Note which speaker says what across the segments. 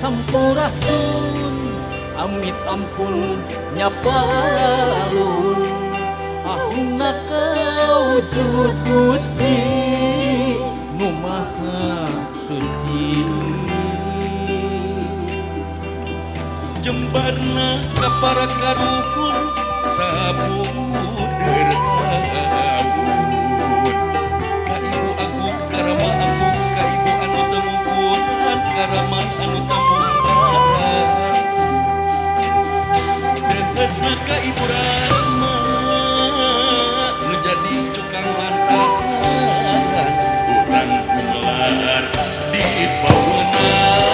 Speaker 1: Sampurasun, amit ampun nyapalun. Ahunna kawujud Gusti Nu Maha Suci.
Speaker 2: Jembarna ka para karuhun sabuder awun. Ka ibu agung karama agung, ka ibu anu temukuran karama anu temungkaran. Tegesna ka ibu Rama nu jadi cukang lantaran urang gumelar di pawenan.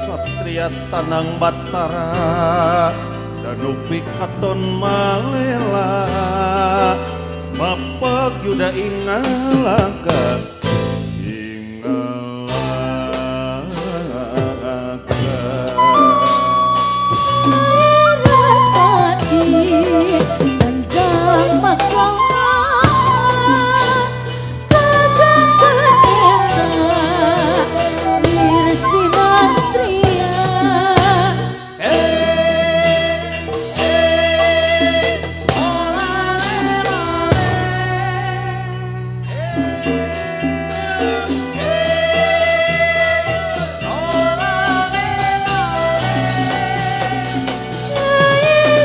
Speaker 3: Satria Tanang Batara Danupi katon malela Mapek yuda ingalaka ingalaka.
Speaker 4: Raspati tentang makalah gagah pendeta Mirsinatria.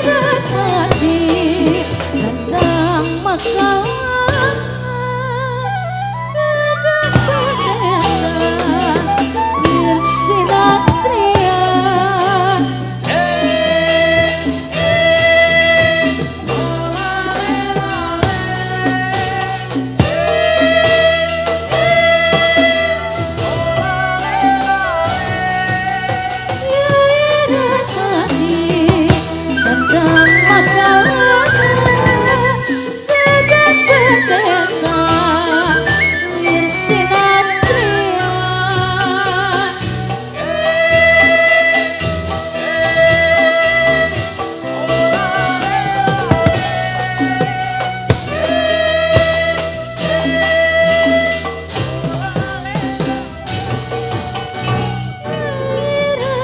Speaker 4: Raspati tentang makalah gagah pendeta Mirsinatria. Raspati tentang makalah gagah pendeta Mirsinatria.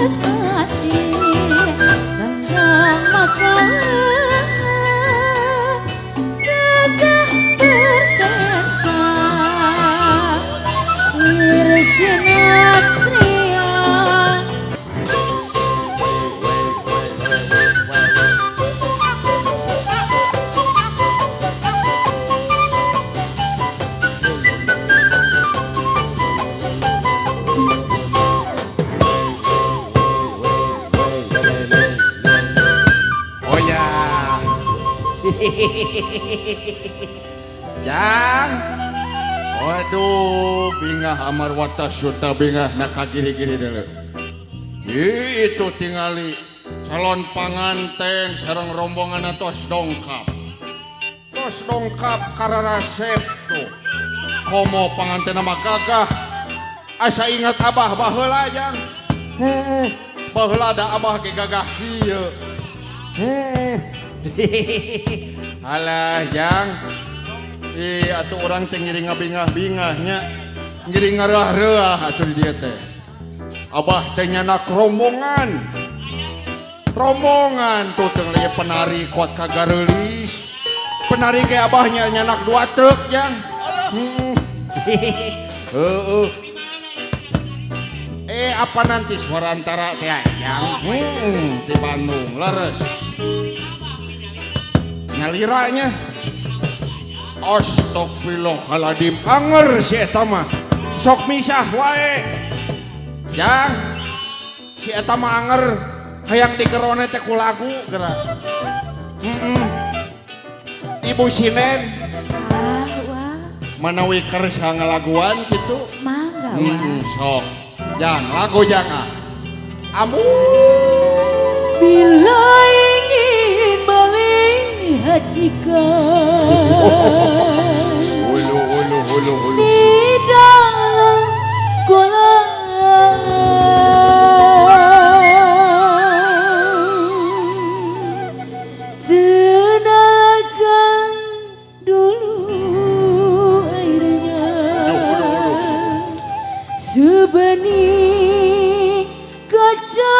Speaker 4: Raspati tentang makalah gagah berteta Mirsinatria.
Speaker 3: Oh ya. Jang. Waduh, bingah amar wata suta bingah nak giri-giri dulu. Itu tingali calon panganten sareng rombongan tos dongkap. Tos dongkap kararasep tuh. Komo panganten mah gagah. Asa ingat abah baheula jang. Baheula da abah ge gagah kieu. Alah jang. Ih, atuh urang teh ngiring ngabingah-bingahnya. Ngiring ngareuah-reuah atuh di dieu teh. Abah teh nyanak rombongan. Rombongan tuh teh leuh penari kuat kagareulis. Penari ge abahnya nyanak 2 truk jang. Heeh. Apa nanti suara antara teh jang? Di Bandung leres. Nyaliranya. Astagfirullahaladzim, anger si eta mah. Sok misah wae. Jang, si eta mah anger hayang digerone teh ku lagu geura. Ibu sinen. Manawi kersa ngalaguan gitu.
Speaker 4: Mangga wa.
Speaker 3: Sok. Jang lagu jangan. Amu.
Speaker 4: Bila ingin melihat ikan
Speaker 3: Hulu hulu hulu hulu.
Speaker 4: Di dalam kolam, tenangkan dulu airnya sebening kaca.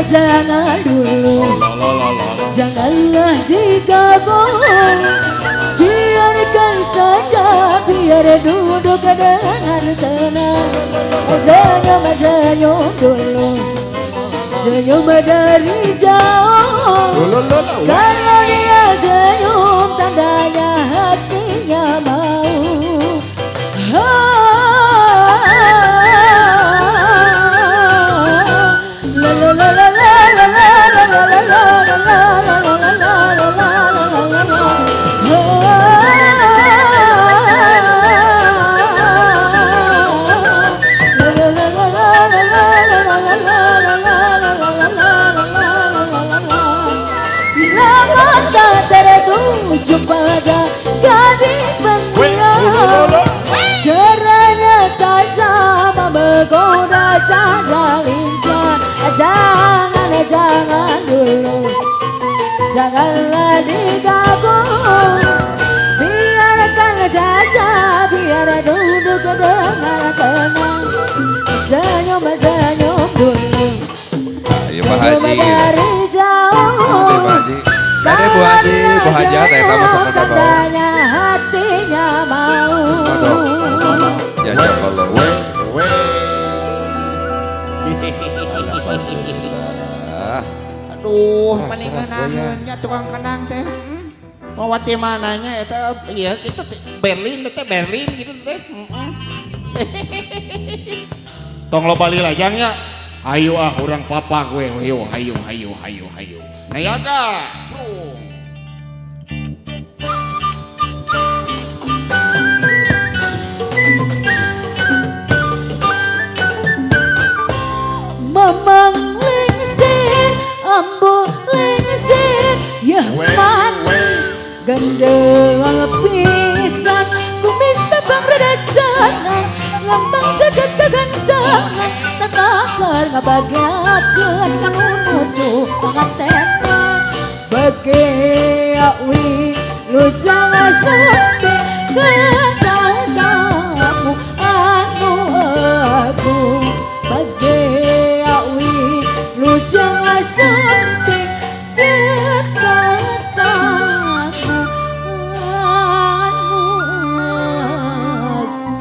Speaker 4: Jangan dulu, janganlah digabung, biarkan saja, biar duduk dengan tenang. Senyum senyum dulu, senyum dari jauh. Kalau dia senyum tandanya hatinya mau. Bila mata tertuju pada gadis pendiam, caranya tak sama menggoda cara lincah. Jangan, jangan dulu, janganlah digabung, biarkan saja, biar duduk dengan tenang. Senyum senyum dulu,
Speaker 5: Ayo Pak
Speaker 4: senyum
Speaker 5: Haji.
Speaker 4: dari jauh.
Speaker 5: Pak Haji. Ada Bu Haji, Bu Haja, eta mah sok kata bau.
Speaker 4: Tandanya hatinya mau.
Speaker 5: Ya ya Allah.
Speaker 3: We we.
Speaker 5: Alhamdulillah.
Speaker 3: Aduh,
Speaker 5: Keras,
Speaker 3: mendingan
Speaker 5: keras, goyang.
Speaker 3: nya tukang kendang teh. Mau wati mananya eta ieu kitu Berlin teh Berlin gitu teh. Tong loba lila jang nya. Ayo ah urang papa gue, ayo ayo ayo ayo ayo. Nayaga. Prung.
Speaker 4: Mamang lingsir, ambu lingsir, ya man gendeng pisan, kumis bebang rada jangan, lambang seget kegancangan, tatakan ngabagiakeun kanu nuju panganten. Bagi awi lu jangan sampai ketatamu anu aku. Bagi awi lu jangan sampai ketatamu anu aku.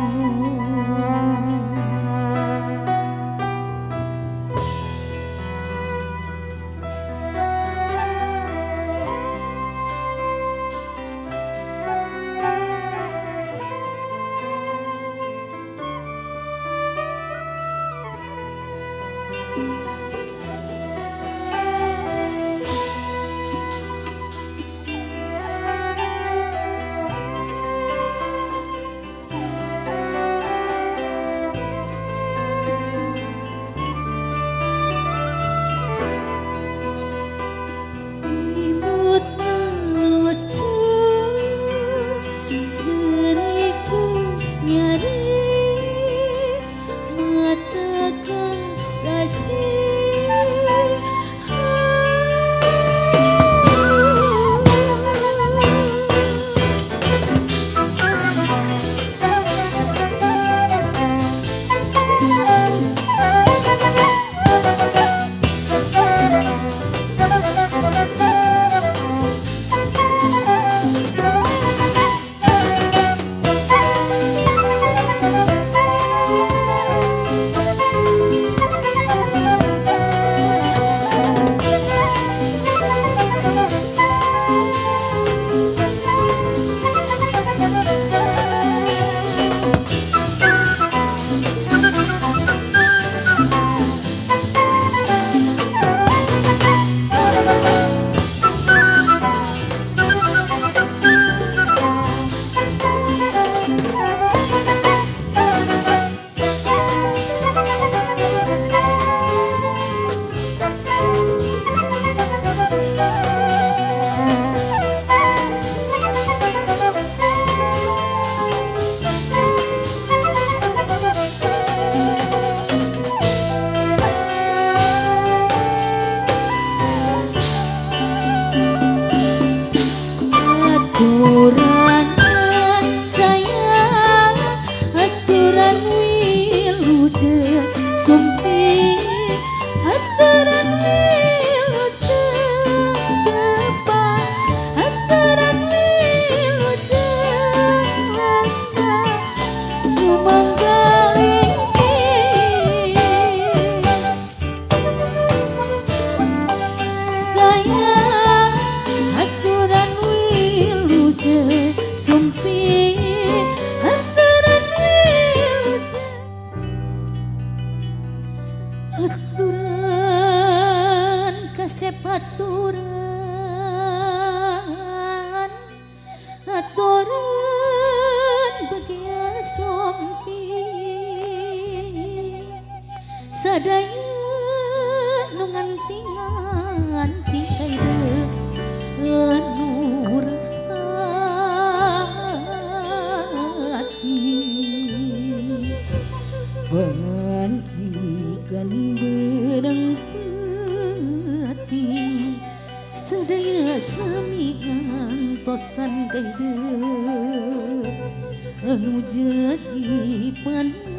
Speaker 4: Sadaya nu nganti-nganti anu respati pangancikan beurang peuting sadaya sami ngantosan kahideung anu jadi panutan.